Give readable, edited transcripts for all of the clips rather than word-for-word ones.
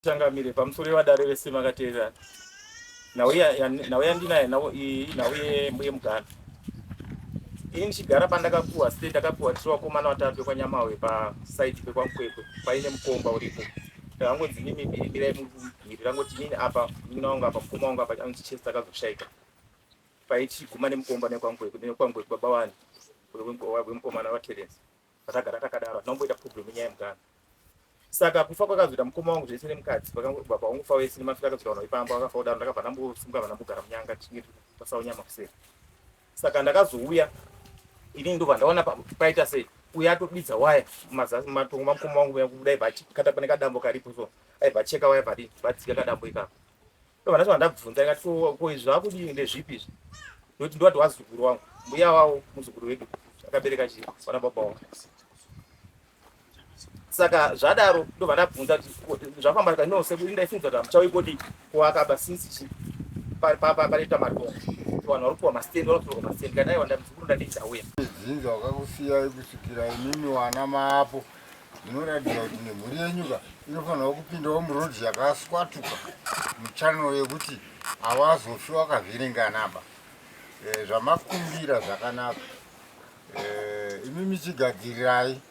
Changamire, pamusoro yevadare vese makateerera nhau yandinayo nhau iyi nhau yemugano. Ini ndichigara pandakapuwa state ndakapuwa tiri vakomana vatatu vekwanyamahwe pasaidi pekwamukwekwe paine mukomba uripo. Ndakangonzi inini mirai murikumbiri rangoti inini apa munin'ina wangu apa mukoma wangu apa anonzi Chester akazoshaika. Paichiguma nemukomba nekwamukwekwe nekwamukwekwe baba wani wemukomana waTerence. Takagara takadaro hatina kumboita problem yenyaya yemugano. Saka kufa kwakazoita mukoma wangu zvese nemukadzi baba wangu fa wese nemafiro akazoita vanhu vaipamba vakafa kudaro ndakabva ndambosunga vandambogara munyanga tichinge tiri nyama kuseri. Saka ndakazouya inini ndobva ndaona paita sei uyo atobidza waya mumazasi mumatongo mamukoma wangu kudai vachikata pane kadambo karipo so aibva acheka waya vadii vadzika kadambo ikako. Ndobva ndasvika ndabvunza ndikati ko izvi zvakudii ndezvipi izvi ndokuti ndovati wazukuru wangu mbuya wavo muzukuru wedu akabereka chii vana baba wangu saka zvadaro ndobva ndabvunza kuti zvafamba ka no sekuru ndaifunga kuti hamuchauyi kodi kuakaba since chi panoita matongo vanhu vari kupiwa mastendi vanotorwa mastendi kana aiwa ndamuzukuru ndadii ndauya dzinza wakakusiyai kusvikira imimi wana maapo zvinoratidza kuti nemhuri yenyu ka inofanirwa kupindawo murodhi yakaswatuka muchannel yekuti hawazofi wakavhiringanaba e, zvamakumbira zvakanaka e, imi michigadzirirai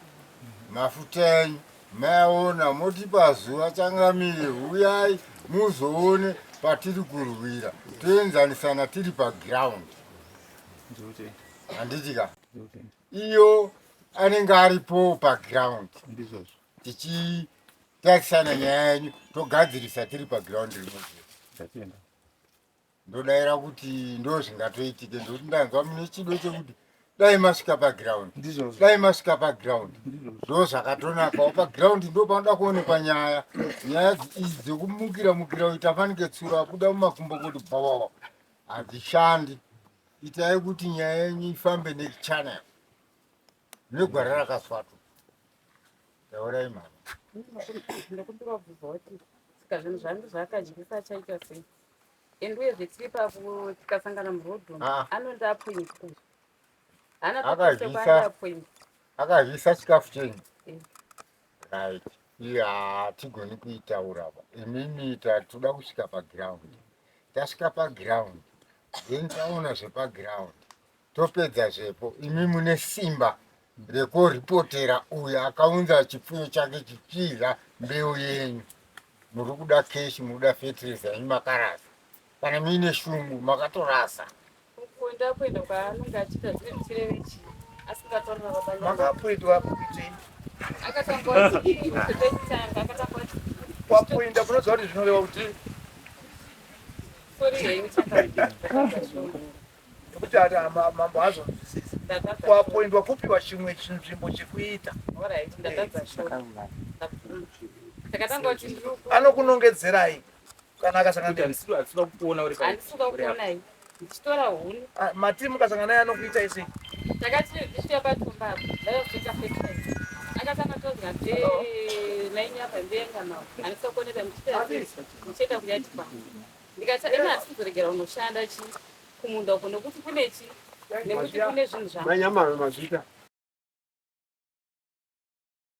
mafuta enyu maona motipa zuva changamire huyai muzoone patiri kurwira toenzanisana tiri paground handiti ka iyo anenge aripo paground tichitarisana nyaya yenyu togadzirisa tiri paground rimwe ndodaira kuti ndo zvingatoitike ndokuti ndanzwa mune chido chekuti dai masvika paground dai masvika paground ndo zvakatonakawo paground ndo panoda kuonekwa nyaya nyaya idzi dzekumukira mukira kuita fanike tsuro abuda mumakumbo kuti bvawawa hadzishandi itai kuti nyaya yenyu ifambe nechannel negwara rakaswatwa taurai mama ndokumbira kubvunza kuti saka zvinhu zvangu zvaakadyisa achaita sei and uyezve tiri papo tikasangana muroad ah. anondiapoint ku hana pakuandiapoint akadyisa chikafu chenyu eh. right iya hatigoni kuitaura ba imimi tatoda kusvika paground tasvika paground then taona zvepaground topedza zvepo imi mune simba rekoripotera uyo akaunza chipfuyo chake chichidya mbeu yenyu muri kuda keshi muri kuda fetireza yenyu makarasa kana muine shungu makatorasa Kuenda kuenda kwaanenge achiita zvine zvichireve chii asingataurira baba nyama. Makapointwa kuitei? Akatanga kuti pekutanga akatanga kuti Kwapointa munoziva kuti zvinoreva kuti sorry henyu chakadii. Nekuti ati mambo haazonzwisisi. Kwapointwa kupiwa chimwe chinzvimbo chekuita. Alright, ndatadza short. Takatanga kuti ndiri Anokunongedzerai kana akasangana Kuti handisi handisi kukuona uri Handisi kukuonai. Ndichitora huni. Ah, mati mukasangana naye anokuitai sei? Takati ndichiuya patumba apo. Ndakazoita fertilizer. Akatanga todya nde naini apa ndenyama. Handisi kuoneka ndichiita ndichienda kuyati kwangu. Ndikati ini handisi kuzoregera unoshanda chi kumunda uko nekuti kune chi nekuti kune zvinhu zvangu. Manyama mazvita.